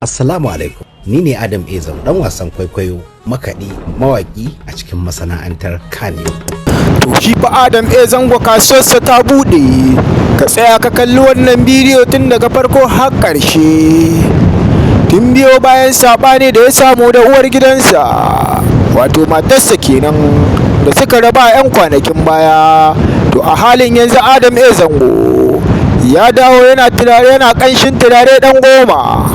Assalamu alaikum. Ni ne Adam Ezam, dan wasan kwaikwayo, makaɗi, mawaƙi a cikin masana'antar Kano. To shi fa Adam A Zango kasuwarsa ta buɗe. Ka tsaya ka kalli wannan bidiyo tun daga farko har ƙarshe. Tun biyo bayan saɓani da ya samu da uwar gidansa, wato matarsa kenan, da suka raba 'yan kwanakin baya. To a halin yanzu Adam A Zango ya dawo yana turare, yana ƙanshin turare ɗan goma.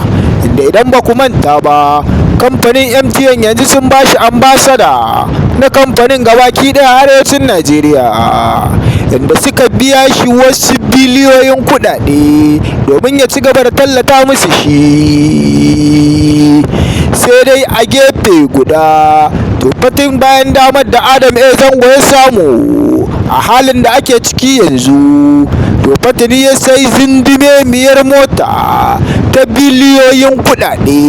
Inda idan ba ku manta ba, kamfanin MTN yanzu sun ba shi ambassador na kamfanin gabaki ɗaya arewacin Najeriya, inda suka biya shi wasu biliyoyin kuɗaɗe domin ya ci gaba da tallata musu shi. Sai dai a gefe guda, to fatin bayan damar da Adam A Zango ya samu a halin da ake ciki yanzu, to fatini ya sai zindimemiyar mota ta biliyoyin kuɗaɗe.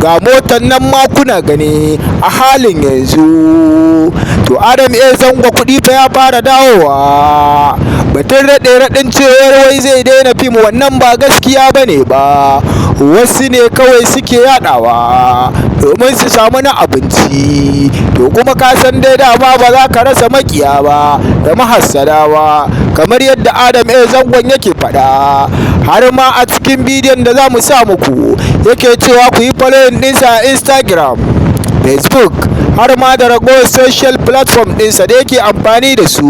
Ga motar nan ma kuna gani a halin yanzu. To Adam A Zango kuɗi fa ya fara dawowa. Batun raɗe raɗin cewar wai zai daina fim, wannan ba gaskiya ba ne ba, wasu ne kawai suke yaɗawa domin su samu na abinci. To kuma ka san dai dama ba za ka rasa makiya ba da mahassada ba, kamar yadda Adam A Zangon yake faɗa. Har ma a cikin bidiyon da za mu sa muku yake cewa ku yi following ɗinsa a Instagram, Facebook, har ma da ragowar social platform ɗinsa da yake amfani da su.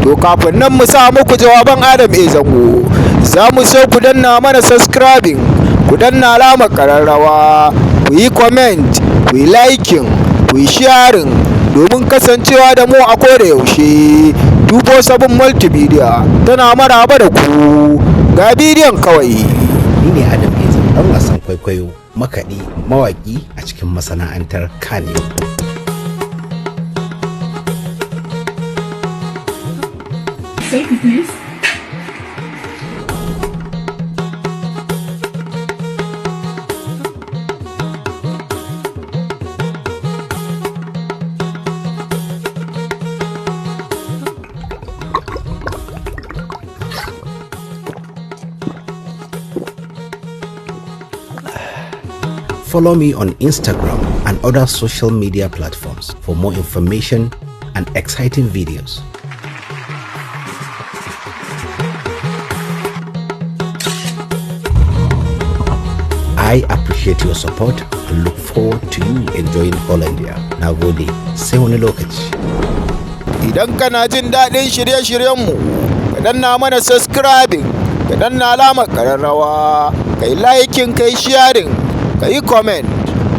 To kafin nan mu sa muku jawaban Adam A Zango, za mu so ku danna mana subscribing, ku danna alamar ƙararrawa, ku yi comment, ku yi liking, ku yi sharing domin kasancewa da mu a koda yaushe. 247 Multimedia tana maraba da ku. Ga bidiyon kawai. Ni ne Adam Ezam, dan wasan kwaikwayo, makaɗi, mawaƙi a cikin masana'antar Kano. Selfie, please. Follow me on Instagram and other social media platforms for more information and exciting videos. I appreciate your support and look forward to you enjoying Hollandia. Na gode, sai wani lokaci. Idan kana jin daɗin shirye-shiryenmu, ka danna mana subscribing, ka danna alamar ƙararrawa, ka yi liking, ka yi sharing, ka yi comment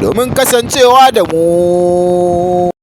domin kasancewa da mu.